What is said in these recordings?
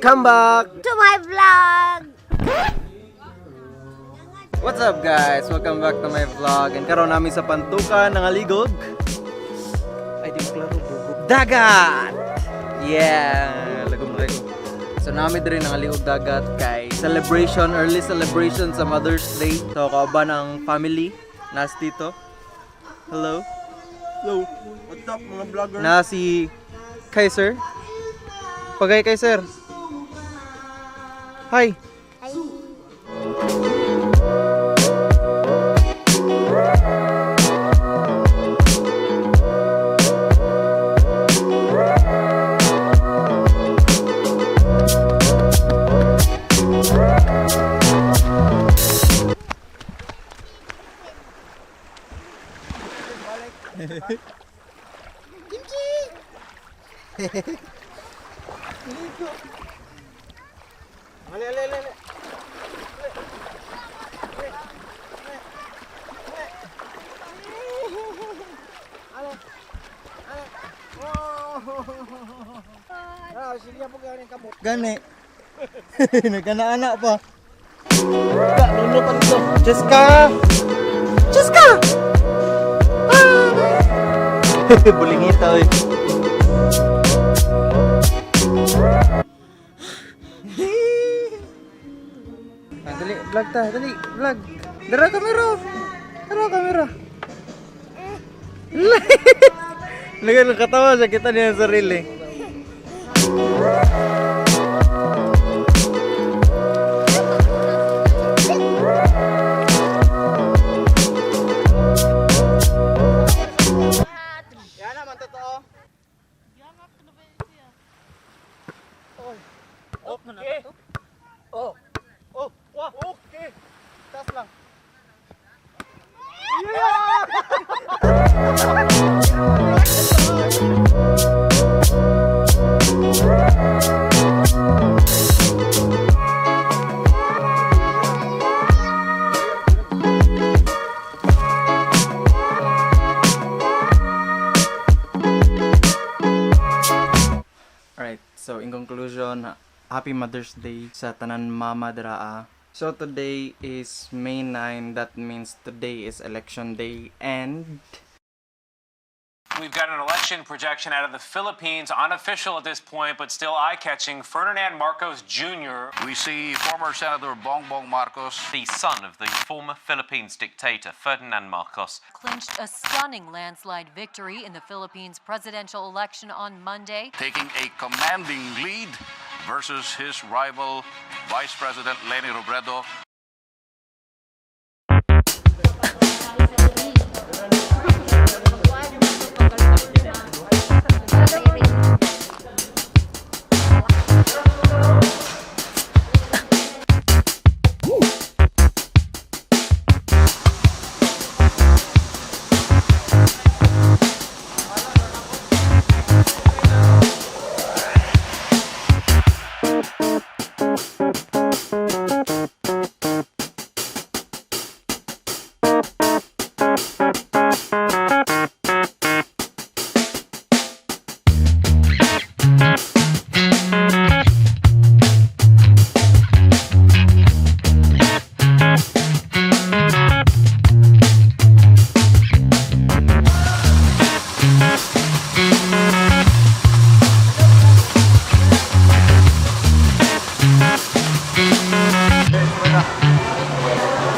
Welcome back to my vlog! What's up, guys? Welcome back to my vlog. And karon nami sa Pantukan ng Aligog. Ay, di mo klaro. Dagat! Yeah! Lagom na ko. So nami diri ng Aligog dagat kay celebration, early celebration sa Mother's Day. So kauban ang family nas dito. Hello. Hello, what's up, mga vlogger? Na si Kaiser. Pagay Kaiser. Hi. Ay, Ale, ale, ale, ale. Gani. Nagkana-ana pa. Ka, nuno pa nito. Jessica! Jessica! Ah! Bulingita, oy. Ah, dali, vlog ta, dali, vlog. Dara kamera. Dara kamera. Lagay ng katawa siya, kita niya ang sarili. Yan naman totoo. Okay. Oh. Oh, wah, okay. Taas lang. Alright, so in conclusion, happy Mother's Day sa tanan mama draa. So today is May 9, that means today is election day and We've got an election projection out of the Philippines, unofficial at this point, but still eye catching. Ferdinand Marcos Jr. We see former Senator Bongbong Marcos. The son of the former Philippines dictator Ferdinand Marcos. Clinched a stunning landslide victory in the Philippines presidential election on Monday. Taking a commanding lead versus his rival, Vice President Leni Robredo.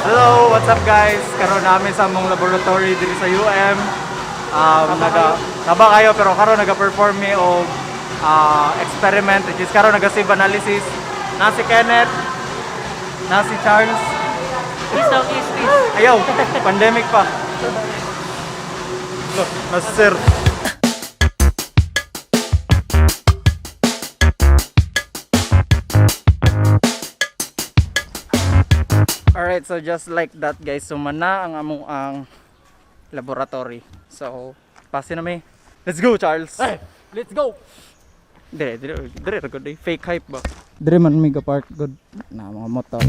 Hello, what's up, guys? Karon namin sa among laboratory diri sa UM. Naga naba kayo pero karon naga-perform mi og experiment which is karon naga sieve analysis. Na si Kenneth, na si Charles. Peace daw, peace, peace. Ayaw, pandemic pa. Look, na sir. Alright, so just like that, guys, sumana ang among ang laboratory. So, pase na mi. Let's go, Charles. Hey, let's go! Dire, dire, dire, good day. Fake hype ba? Dire man mi park good na mga motor.